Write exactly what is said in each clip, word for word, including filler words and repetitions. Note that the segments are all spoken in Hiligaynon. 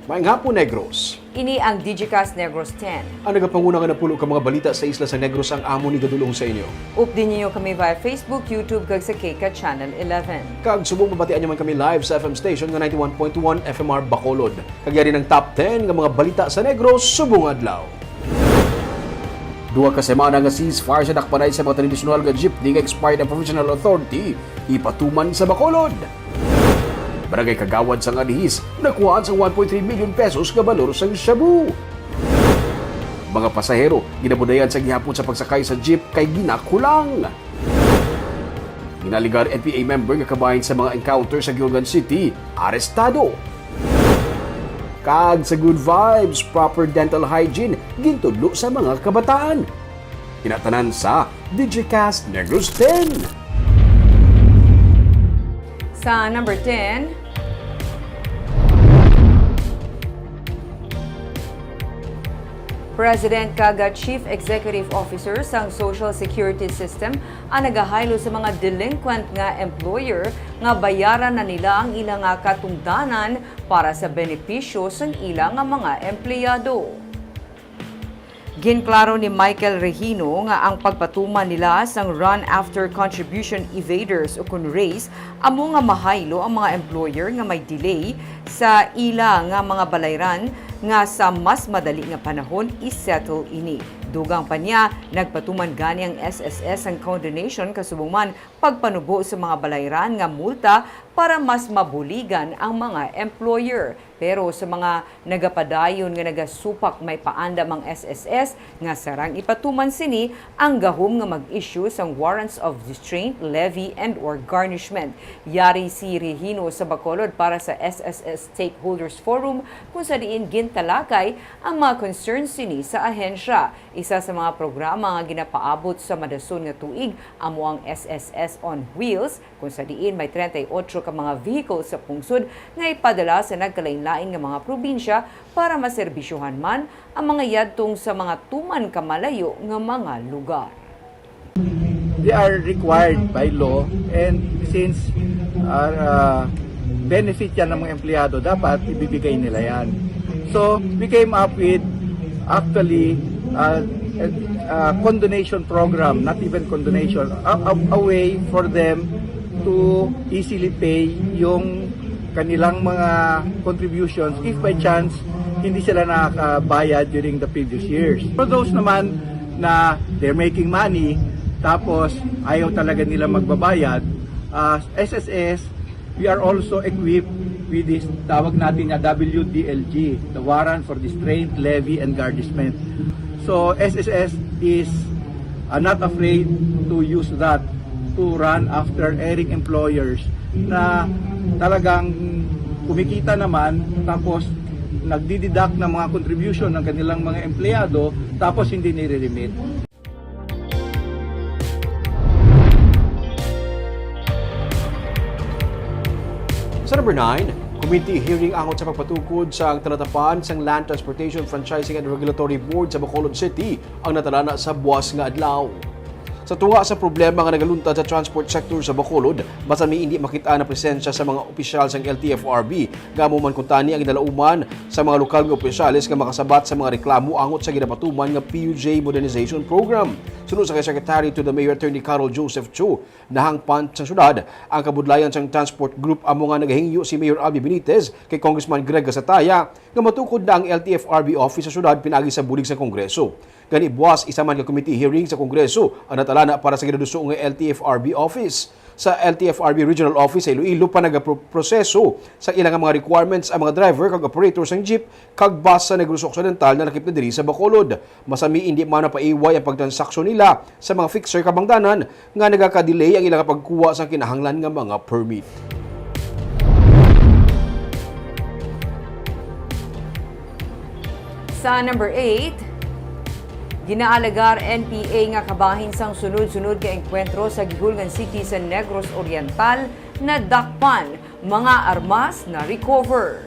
Maayong hapon, Negros. Ini ang Digicast Negros ten. Ang nagapanguna nga napulo ka mga balita sa isla sa Negros ang amon igadul-ong sa inyo. Updi ninyo kami via Facebook, YouTube, kag sa K C A T Channel eleven. Kag subong mabatian nyo man kami live sa F M station nga ninety-one point one F M R Bacolod. Kag yari ang top ten nga mga balita sa Negros subong adlaw. Duha ka semana nga ceasefire sa dakpanay sa mga tradisyonal nga jeepney nga expired ang provisional authority ipatuman sa Bacolod. Barangay Kagawad sang Anihis nakuhaan sang one point three million pesos nga balor sang shabu. Mga pasahero ginabudayan sa gihapon sa pagsakay sa jeep kay ginakulang. Ginalegar N P A member nga kabahin sa mga encounter sa Guiugan City, arestado. Kag sa Good Vibes, proper dental hygiene gintudlo sa mga kabataan. Kinatanan sa Digicast Negros ten. Sa number ten, President kag Chief Executive Officer sang Social Security System ang nagahaylo sa mga delinquent nga employer nga bayaran na nila ang ila nga katungdanan para sa benepisyo sang ila nga mga empleyado. Ginklaro ni Michael Regino nga ang pagpatuman nila sang Run After Contribution Evaders, ukon RACE, amo nga mahaylo ang mga employer nga may delay sa ila nga mga balayran nga sa mas madali nga panahon i-settle ini. Dugang pa niya, nagpatuman gani ang S S S sang condonation kasubong man pagpanubo sa mga balayran nga multa para mas mabuligan ang mga employer. Pero sa mga nagapadayon nga nagasupak, may paandam ang S S S nga sarang ipatuman sini ang gahom nga mag-issue sang warrants of distraint, levy, and or garnishment. Yari si Regino sa Bacolod para sa S S S Stakeholders Forum, kung sa diin gintalakay ang mga concerns sini sa ahensya. Isa sa mga programa nga ginapaabot sa madason nga tuig amo ang S S S on Wheels, kung sa diin may treinta y ocho ka mga vehicle sa pungsod nga ipadala sa nagkalainlain nga mga probinsya para maserbisyohan man ang mga yadtong sa mga tuman ka malayo nga mga lugar. They are required by law, and since, uh, uh, benefit yan ng mga empleyado, dapat ibibigay nila yan. So, we came up with actually, uh, a, a condonation program, not even condonation, a, a, a way for them to easily pay yung kanilang mga contributions if by chance hindi sila nakakabayad during the previous years. For those naman na they're making money, tapos ayaw talaga nila magbabayad, uh, S S S, we are also equipped with this, tawag natin na W D L G, the Warrant for Distraint, Levy, and Garnishment. So, S S S is, uh, not afraid to use that to run after erring employers na talagang kumikita naman, tapos nagdididak ng mga contribution ng kanilang mga empleyado, tapos hindi nire-remit. Sa number nine, committee hearing angot sa pagpatukod sa talatapan sang Land Transportation Franchising and Regulatory Board sa Bacolod City ang natalana sa buas nga adlaw. Sa tunga sa problema nga nagaluntad sa transport sector sa Bacolod, masami indi makit-an ang presensya sa mga opisyal sang L T F R B, nga amo man kuntani ang ginalauman sa mga lokal nga opisyales nga makasabat sa mga reklamo angot sa ginapatuman nga P U J Modernization Program. Suno sa kay Secretary to the Mayor Attorney Carol Joseph Cho, nahangpan sa syudad ang kabudlayan sang transport group, amo nga nagahingyo si Mayor Albi Benitez kay Congressman Greg Gasataya nga matukod na ang L T F R B office sa syudad pinaagi sa bulig sa Kongreso. Gani buas, isa man ka committee hearing sa Kongreso ang natalana para sa ginaduso nga L T F R B office. Sa L T F R B Regional Office sa Iloilo pa nagaproseso sa ila nga mga requirements ang mga driver kag operator sang jeep kag bus sa Negros Occidental na lakip na diri sa Bacolod. Masami indi man napaiway ang pagtransaksyon nila sa mga fixer kabangdanan nga nagaka-delay ang ila nga pagkuha sa kinahanglan nga mga permit. Sa number eight, ginaalegar N P A nga kabahin sang sunod-sunod nga engkwentro sa Guihulan City sa Negros Oriental nadakpan, mga armas na-recover.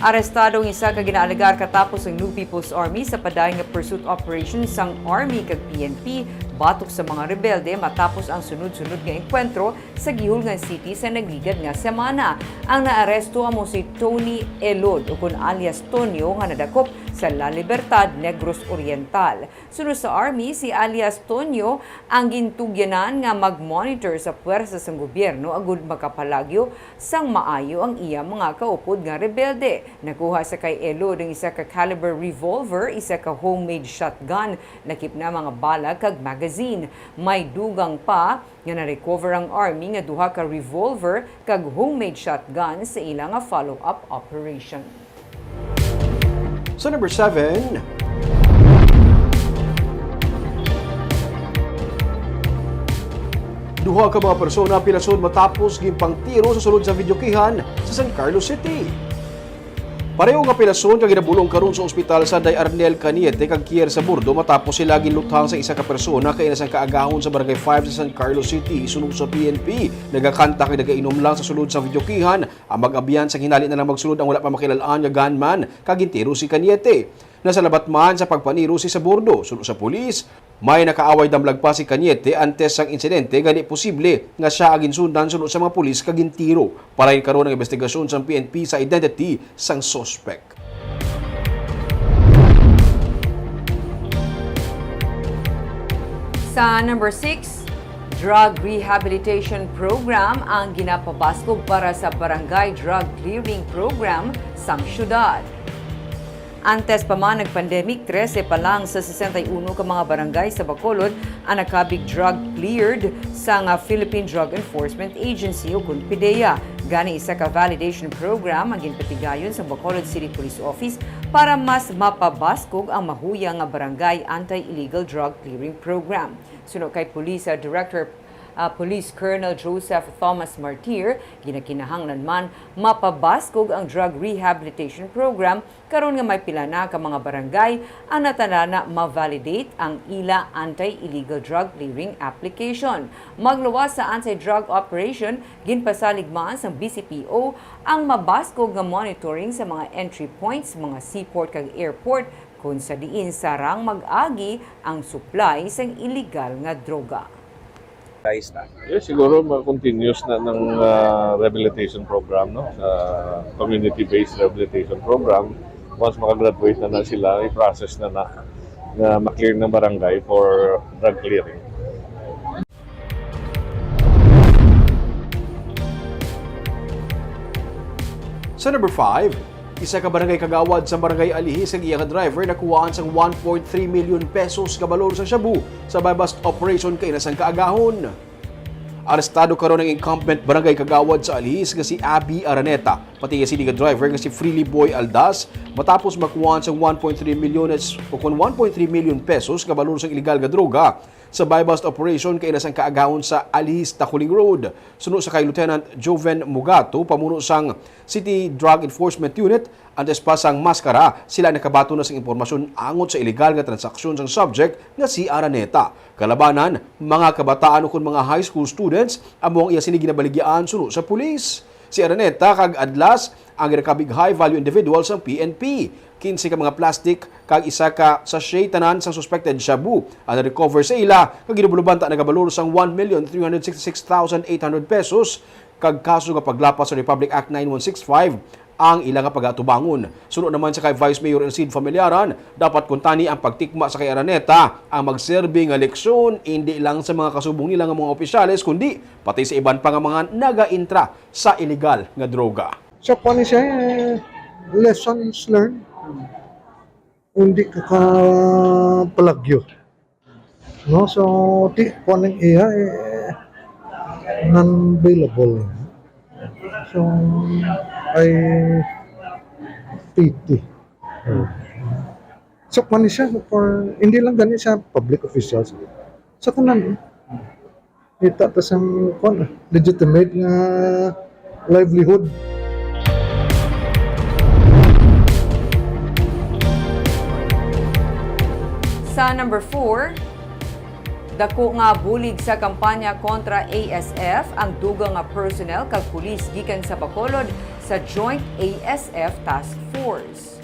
Arestado ang isa ka ginaalegar katapos ang New People's Army sa padayon nga pursuit operation sang Army kag P N P batok sa mga rebelde matapos ang sunod-sunod nga engkwentro sa Guihulngan City sa nagligad nga semana. Ang naaresto amo si Tony Elod, ukon alias Tonyo, nga nadakop sa La Libertad, Negros Oriental. Suno sa Army, si alias Tonyo ang gintugyanan nga mag-monitor sa puwersa sang gobyerno agud makapalagyo sang maayo ang iya mga kaupod nga rebelde. Nakuha sa kay Elod ang isa ka caliber revolver, isa ka homemade shotgun, lakip na mga bala kag magazine. May dugang pa nga na-recover ang Army nga duha ka revolver kag homemade shotgun sa ila nga follow-up operation. Sa number seven, duha ka mga persona pilason matapos ginpangtiro sa sulod sa videokehan sa San Carlos City. Pareho nga pilason ka ginabulong karon sa ospital sanday Arnel Cañete kag Kier Saburdo matapos sila ginluthang sa isa ka persona kaina sang kaagahon sa Barangay five sa San Carlos City. Suno sa P N P, nagakanta kag nagainom lang sa sulod sang videokehan. Ang mag-abyan sang hinali na lang magsulod ang wala pa makilal-an nga gunman kag gintiro si Cañete. Nasalabat man sa pagpaniro si Saburdo. Suno sa pulis, may nakaaway damlag pa si Cañete antes sang insidente, gani posible nga sia ang ginsundan suno sa mga pulis kag gintiro. Palain karon ang investigasyon sang P N P sa identity sang suspek. Sa number six, drug rehabilitation program ang ginapabaskog para sa Barangay Drug Clearing Program sang syudad. Antes pa man nag-pandemic, trese pa lang sa sesenta y uno ka mga barangay sa Bacolod ang nakabig drug cleared sang, ah, Philippine Drug Enforcement Agency o kun PDEA. Gani, isa ka validation program ang ginpatigayon sa Bacolod City Police Office para mas mapabaskog ang mahuya nga barangay anti-illegal drug clearing program. Suno kay Police, ah, Director, ah, Police Colonel Joseph Thomas Martir, ginakinahanglan man mapabaskog ang drug rehabilitation program karon nga may pila na ka mga barangay ang natalana ma-validate ang ila anti-illegal drug clearing application. Magluwas sa anti-drug operation, ginpasalig man sang B C P O ang mabaskog nga monitoring sa mga entry points, mga seaport kag airport, kung sa diin sarang mag-agi ang supply sang illegal nga droga. Yes, siguro ma-continuous na ng, ah, rehabilitation program, no? Sa community-based rehabilitation program, once makagraduate na na sila, i-process na na, na ma-clear ng barangay for drug clearing. Sa number five, isa ka barangay kagawad sa Barangay Alihis kag iya ka driver nakuhaan sang one point three million pesos ka balor sa shabu sa buy-bust operation kaina sang kaagahon. Arestado karon ang incumbent barangay kagawad sa Alihis nga si Abby Araneta, pati iya sini nga driver nga si Freely Boy Aldas, matapos makuhaan sang one point three milyones o kon one point three million pesos nga balor sang illegal nga droga sa buy-bust operation kaina sang kaagahon sa Alihis Taculing Road. Suno sa kay Lieutenant Joven Mugato, pamuno sang City Drug Enforcement Unit, antes pa sang maskara, sila nakabaton na sang impormasyon angot sa illegal nga transaksyon sang subject nga si Araneta. Kalabanan, mga kabataan ukon mga high school students amo ang iya sini ginabaligyaan suno sa pulis. Si Araneta kag Adlas ang ginakabig high value individual sang P N P. Quince ka mga plastic kag isa ka sachet tanan sang suspected shabu ang na-recover sa ila, nga ginubulubanta nagabalor sang one million three hundred sixty-six thousand eight hundred pesos, kag kaso nga paglapas sa Republic Act nine one six five ang ila nga pagatubangon. Suno naman sa kay Vice Mayor Elcid Familiaran, dapat kuntani ang pagtikma sa kay Araneta ang magserbi nga leksyon, indi lang sa mga kasubong nila nga mga opisyales, kundi pati sa iban pa nga mga nagaintra sa iligal nga droga. So, kuwan siya, eh, lessons learned. Hindi ka kapalagyo. No? So, ti, kuwan ang iya, eh, non-bailable. So, I pity. So, kuwan siya, for, hindi lang gani sa public officials. Sa tanan, eh. Kita ta sang, kuwan, legitimate nga livelihood. Sa number four, dako nga bulig sa kampanya kontra A S F ang dugang nga personnel kag pulis gikan sa Bacolod sa Joint A S F Task Force.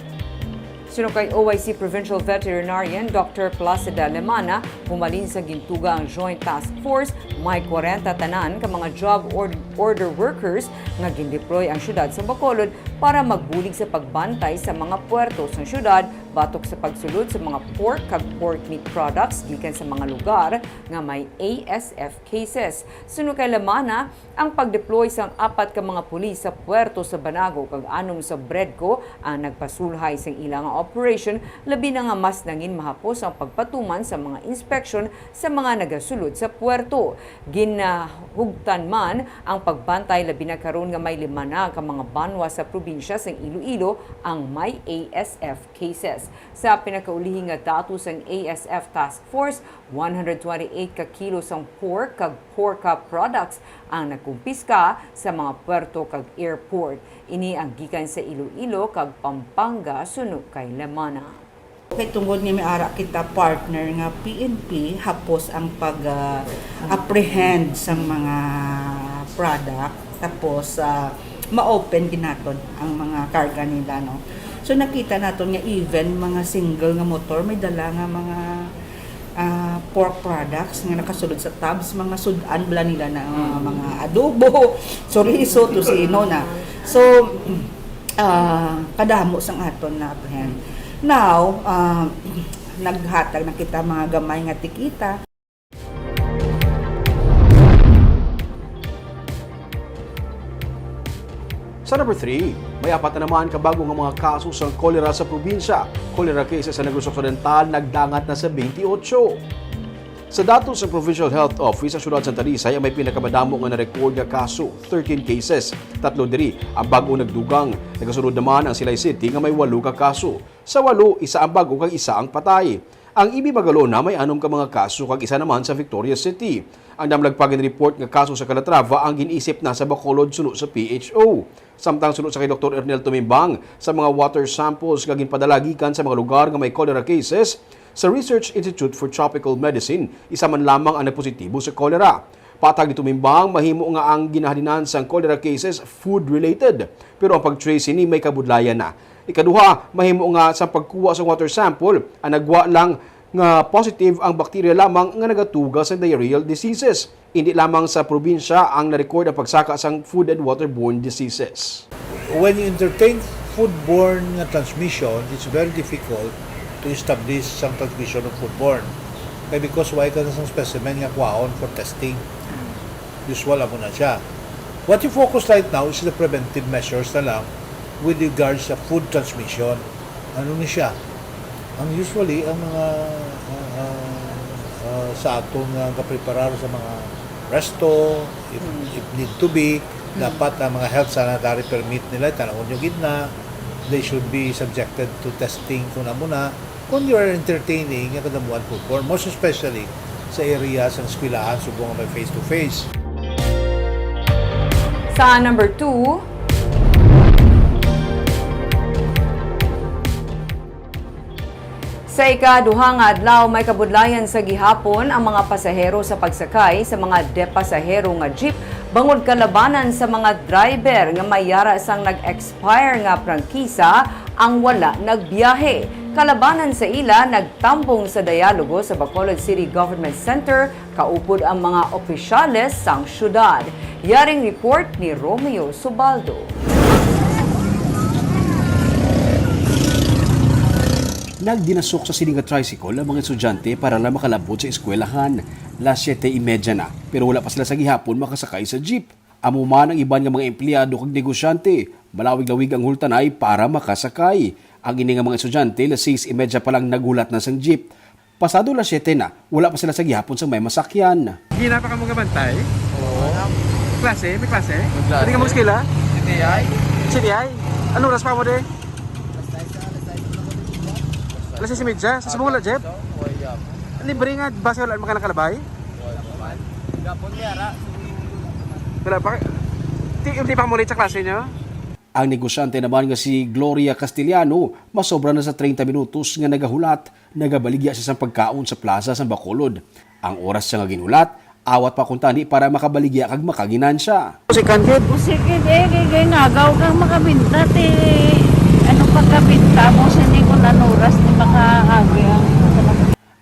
Suno kay O I C Provincial Veterinarian Doctor Placida Lemana, humalin sa gintuga ang Joint Task Force, may kwarenta tanan ka mga job or-, order workers nga gindeploy ang siyudad sa Bacolod para magbulig sa pagbantay sa mga puerto sa siyudad batok sa pagsulod sa mga pork kag pork meat products gikan sa mga lugar nga may A S F cases. Suno kay Lemana, ang pagdeploy sang apat ka mga pulis sa puerto sa Banago kag anom sa BREDCO ang nagpasulhay sang ila nga operation, labi na nga mas nangin mahapos ang pagpatuman sa mga inspeksyon sa mga nagasulod sa puerto. Ginahugtan man ang pagbantay, labi na karon nga may lima na ka mga banwa sa probinsya sang Iloilo ang may A S F cases. Sa pinakaulihi nga datos sang A S F Task Force, one hundred twenty-eight ka kilo sang pork kag pork products ang nakumpiska sa mga puerto kag airport. Ini ang gikan sa Iloilo kag Pampanga, suno kay Lemana. Kay tungod nga may ara kita partner nga P N P, hapos ang pag, ah, apprehend sang mga product, tapos, ah, ma-open ginaton ang mga karga nila, no? So, nakita naton nga even mga single nga motor may dala nga mga, ah, pork products nga nakasulod sa tubs, mga sud-an bala nila na, ah, mga adobo, chorizo, tocino na. So, ah, kadamo sang aton na-apprehend. Now, ah, naghatag na kita mga gamay nga tikita. Sa number three, may apat na naman ka bag-o nga mga kaso sang kolera sa probinsya. Cholera cases sa Negros Occidental nagdangat na sa twenty-eight. Sa datos sang Provincial Health Office, ang siyudad sang Talisay ang may pinakamadamo nga na-record nga kaso, thirteen cases. Tatlo diri ang bag-o nagdugang. Nagasunod naman ang Silay City nga may walo ka kaso. Sa walo, isa ang bag-o kag isa ang patay. Ang E B Magalona may anom ka mga kaso kag isa naman sa Victoria City. Ang damlag pa ginreport nga kaso sa Calatrava ang gin-isip na sa Bacolod suno sa P H O. Samtang suno sa kay Doktor Ernel Tumimbang, sa mga water samples nga ginpadala gikan sa mga lugar nga may cholera cases, sa Research Institute for Tropical Medicine, isa man lamang ang nagpositibo sa cholera. Patag ni Tumimbang, mahimo nga ang ginahalinan sang cholera cases food-related, pero ang pag-trace sini may kabudlayan na. Ikaduha, mahimo nga sa pagkuha sa water sample, ang nagwa lang nga positive ang bakterya lamang nga nagatuga sa diarrheal diseases. Indi lamang sa probinsya ang na-record ang pagsaka sang food and waterborne diseases. When you entertain foodborne nga transmission, it's very difficult to establish sang transmission of foodborne. Kay because wala ka na sang specimen nga kwaon for testing. Usual amo na siya. What you focus right now is the preventive measures na lang with regards sa food transmission. Ano ni siya? Ang usually, ang mga, ah, ah, ah, sa aton nga gapreparar sa mga resto, if, if need to be, dapat ang mga health sanitary permit nila, tan-awon nyo gid na, they should be subjected to testing kung amo na, kung you are entertaining nga kadamuan foodborne, most especially sa area sa eskwelahan subong nga may face-to-face. Sa number two, sa ikaduha nga adlaw, may kabudlayan sa gihapon ang mga pasahero sa pagsakay sa mga de-pasahero nga jeep bangod kalabanan sa mga driver nga may yara sang nag-expire nga prangkisa ang wala nagbiyahe. Kalabanan sa ila nagtambong sa dialogo sa Bacolod City Government Center kaupod ang mga opisyales sang syudad. Yaring report ni Romeo Subaldo. Nagdinasok sa sini nga tricycle ang mga estudyante para lang makalabot sa eskwelahan. Las siete y media na, pero wala pa sila sa gihapon makasakay sa jeep. Amo man ang iban nga mga empleyado kag negosyante, malawig-lawig ang hultanay para makasakay. Ang ini nga mga estudyante, las seis y media pa lang naghulat na sang jeep. Pasado las siete na, wala pa sila sa gihapon sang may masakyan. Hina pa kamo gabantay? Oo. Klase? May klase? May klase. Pwede ka mag-eskwela? C T I. C T I? Ano oras pa mo, de? Alas sais y media? Sa subong wala, jeep? Libre nga bus, wala man ka nakalabay? Wala pa man. Gapon niya, ra. Wala pa? Di, di pa mo late sa klase niyo? Ang negosyante naman nga si Gloria Castellano, masobra na sa treinta minutos nga nagahulat, nagabaligya siya sang pagkaon sa plaza sang Bacolod. Ang oras siya nga ginhulat, Awat pa kuntani para makabaligya kag makaginansya. Second gid. O sige, di, kay, kay ngagaw kang makabinta, ti, ano pagkabinta mo, sini kung ano oras ni makaagi ang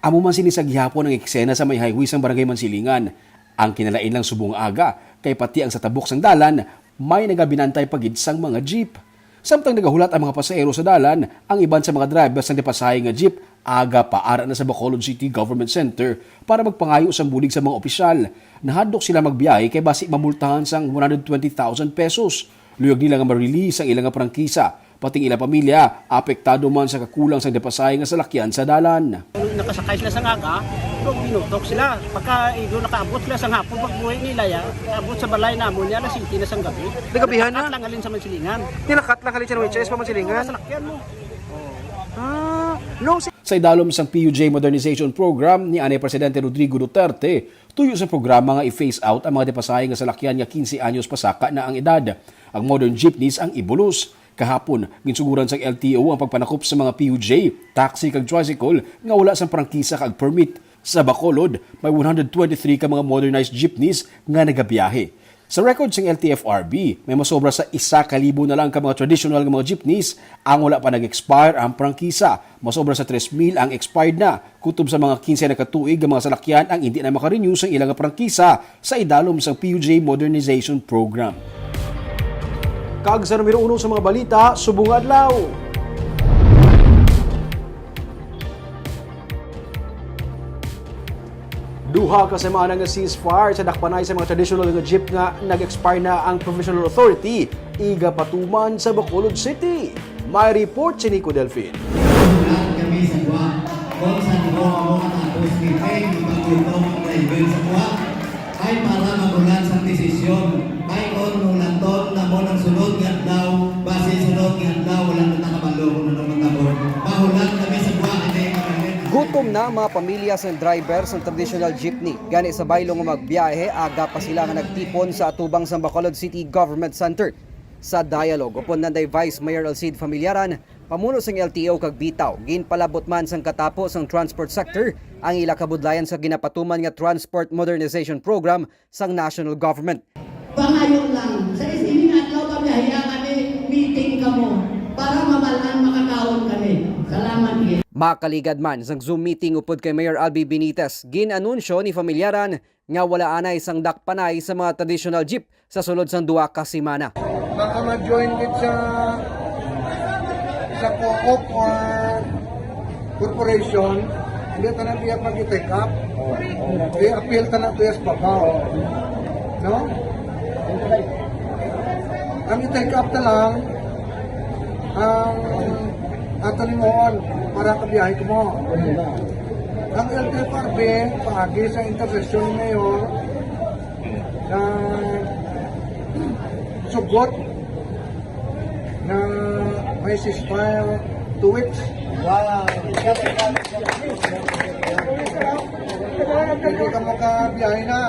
Amo man sini sa gihapon ang eksena sa may highway sang Barangay Mansilingan. Ang kinalain lang subong nga aga, kay pati ang sa tabok sang dalan, may nagabinantay pa gid sang mga jeep. Samtang nagahulat ang mga pasahero sa dalan, ang iban sa mga driver sang napasahi nga jeep aga pa ara na sa Bacolod City Government Center para magpangayo sang bulig sa mga opisyal. Nahadlok sila magbiyahe kay basi mamultahan sang one hundred twenty thousand pesos. Luyag nila nga ma-release ang ila nga prangkisa, pati ang ila pamilya apektado man sa kakulang sang napasahi nga salakyan sa dalan. Nakasakay sila sa ngaga, pero binutok sila. Pagka igo nakaabot sila sa hapon, pagbuhi nila ya, abot sa balay namon niya, alas siyete na sang gabi. Nagabihan na? Lang halin sa Mansilingan. Nilakat lang halin sa Mansilingan? Sa lakyan mo. Ah, no, si Sa idalom sang P U J Modernization Program ni anay Presidente Rodrigo Duterte, tuyo sa programa nga i-phase out ang mga depasahe nga salakyan nga quince anyos pasaka na ang edad. Ang modern jeepneys ang ibulos. Kahapon, ginsuguran sang L T O ang pagpanakop sa mga P U J, taxi kag tricycle nga wala sang prangkisa kag permit. Sa Bacolod, may one hundred twenty-three ka mga modernized jeepneys nga nagabiyahe. Sa record sang L T F R B, may masobra sa isa ka libo na lang ka mga traditional nga mga jeepneys ang wala pa nag-expire ang prangkisa. Masobra sa tres mil ang expired na, kutob sa mga quince na ka tuig nga mga salakyan ang indi na maka-renew sang ila nga prangkisa sa idalom sang P U J Modernization Program. Kag sa numero uno sa mga balita subong nga adlaw. Duha ka semana nga ceasefire sa dakpanay sa mga traditional nga jeep nga nag-expire na ang Provisional Authority, igapatuman sa Bacolod City. May report si Nico Delfin. Lahat kami sa Guam. Kung sa Guam mo katapos ni Peng, ipagluto ang driver sa Guam. Ay para magulat sang desisyon. Ay kon mulaton na mo ng sunod nga adlaw, basi sunod nga adlaw wala na nakabalo kung ano matabo. Mahulat kami sa buwan, hindi kami. Gutom na ang mga pamilya sang driver sang traditional jeepney. Gani sa baylo nga magbiyahe, aga pa sila nga nagtipon sa atubang sang Bacolod City Government Center. Sa dialogue upon nanday Vice Mayor Alcide Familiaran, pamuno sang L T O kag bitaw, ginpalabot man sang katapo sang transport sector ang ila kabudlayan sa ginapatuman nga Transport Modernization Program sang national government. Pangayo lang, sa is-, ining adlaw pabiyahiya kami, meeting kamo para mabal-an makakaon kami. Salamat gid. Makaligad man sang Zoom meeting upod kay Mayor Albi Benitez, gin-anunsyo ni Familiaran nga wala anay sang dakpanay sa mga traditional jeep sa sulod sang duha ka semana. Baka ma-join gid sa, sa co-op or corporation, hindi tanan iya pag-take up. I-appeal tanan to sa babaw. No? Ang i-take up na lang, ang ato ni Moon para kabiyahe ko mo. Ang L T F R B, paagi sa intercession ni Mayor, na sugot na may ceasefire two weeks. Wow! Hindi ka makabiyahe na.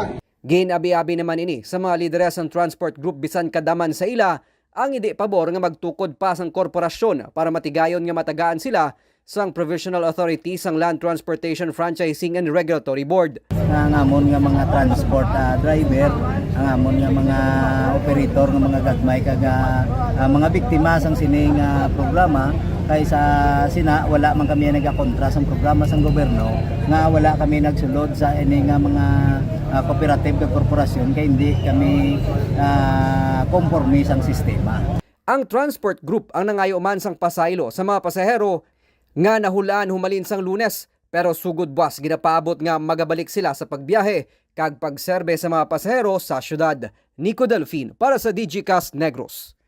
Gin-abi-abi naman ini sa mga lideres sang transport group bisan kada man sa ila ang indi pabor nga magtukod pa sang korporasyon para matigayon nga matagaan sila sang Provisional Authority sang Land Transportation Franchising and Regulatory Board. Nga ang amon nga mga transport, ah, driver, ang amon nga mga operator nga mga gagmay kag, ah, ah, mga biktima sang sini nga programa, kay sa sina wala man kami nagakontra sang programa sang gobyerno nga wala kami nagsulod sa ini nga mga, ah, cooperative nga korporasyon kay hindi kami, ah, konforme sang sistema. Ang transport group ang nangayo man sang pasaylo sa mga pasahero nga nahulaan humalin sang Lunes, pero sugod buwas ginapaabot nga magabalik sila sa pagbiyahe kag pagserbe sa mga pasahero sa siyudad. Nico Delfin para sa Digicast Negros.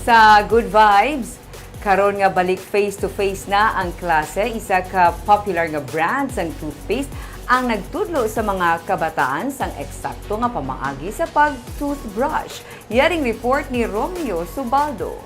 Sa Good Vibes, karon nga balik face-to-face na ang klase, isa ka popular nga brand sang toothpaste ang nagtudlo sa mga kabataan sang eksakto nga pamaagi sa pag-toothbrush. Yaring report ni Romeo Subaldo.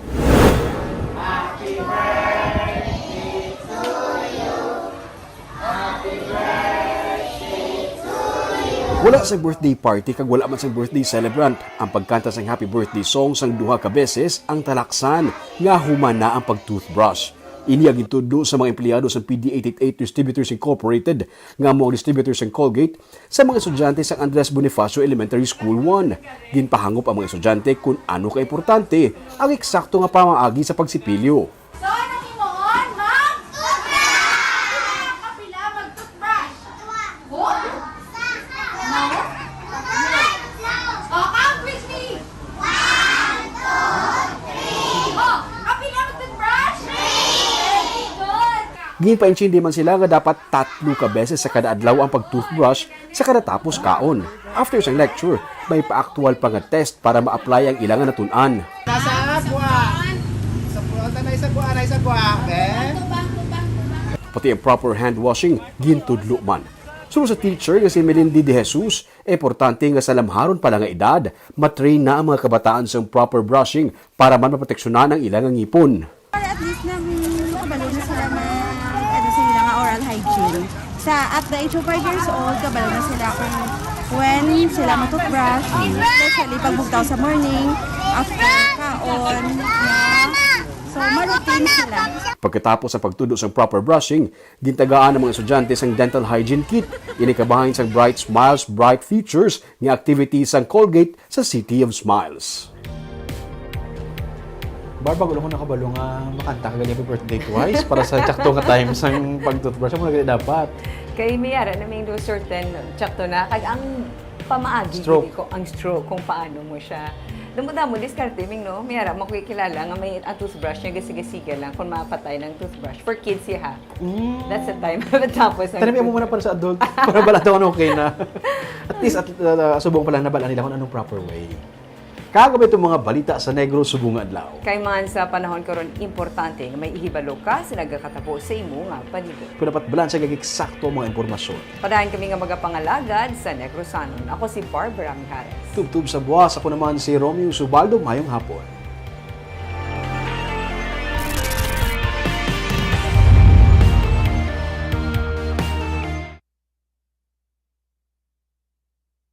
Wala sang birthday party kag wala man sang birthday celebrant ang pagkanta sang happy birthday song sang duha ka beses ang talaksan nga human na ang pag-toothbrush. Ini ang gintudlo sa mga empleyado sa P D eight eight eight Distributors Incorporated nga amo ang distributor sang Colgate sa mga estudyante sang Andres Bonifacio Elementary School one. Ginpahangop ang mga estudyante kung ano ka importante ang eksakto nga pamaagi sa pagsipilyo. So, ano himuon? Mag-toothbrush! Kapila mag-toothbrush? Huh? No? Oh, count with me! One, two, three! Oh, kapila mag-toothbrush? Very good! Ginpaintindi man sila nga dapat tatlo ka beses sa kada adlaw ang pag-toothbrush sa kada tapos kaon. After sang lecture, may pa-aktual pa nga test para ma-apply ang ilang natun-an. Nasa agwa. Sa puwata na isa gwa, na isa gwa, be. Pati ang proper hand washing, gintudlo man. Suno sa teacher nga si Melindy De Jesus, importante nga sa lamharon pa lang nga edad, matrain na ang mga kabataan sa proper brushing para man maproteksyonan ang ilang ngipon. Para at least na, mm, kabalo na sila mag, ano, sila nga oral hygiene. Sa, at the age of five years old, kabalo na sila kung when sila matutbrush, especially pag bugtaw sa morning, after kaon, na, so, maroutine sila. Pagkatapos sa pagtudlo sang proper brushing, gintagaan ang mga estudyante sang dental hygiene kit. Ini kabahin sang Bright Smiles, Bright Futures nga activity sang Colgate sa City of Smiles. Bar, bago lang ko nakabalo nga makanta ka gali Happy Birthday twice para sa tsakto nga time sang pag-toothbrush. Amo na gali dapat. Kay may ara na may do certain tsakto na. Kag ang pamaagi Stroke. Gid ko, ang stroke, kung paano mo siya. Damo-damo, diskarte, Ming, no? May ara, makikilala nga may ang toothbrush niya, gasiga-siga lang kung mapatay ng toothbrush. For kids, siya, ha? Mm. That's the time. Tapos, ang Tanami mo muna para sa adult. Para bala daw ano, okay na. At least, at, uh, subong pa lang nabala nila kung anong proper way. Kago ba itong mga balita sa Negros subong nga adlaw? Kay man sa panahon karon, importante nga may ihibalo ka sa nagakatabo sa imo nga palibot. Kung dapat balanse kag eksakto ang mga impormasyon. Padayon kami nga magapangalagad sa Negrosanon. Ako si Barbara Mijares. Tubtob sa buwas, ako naman si Romeo Subaldo. Mayong hapon.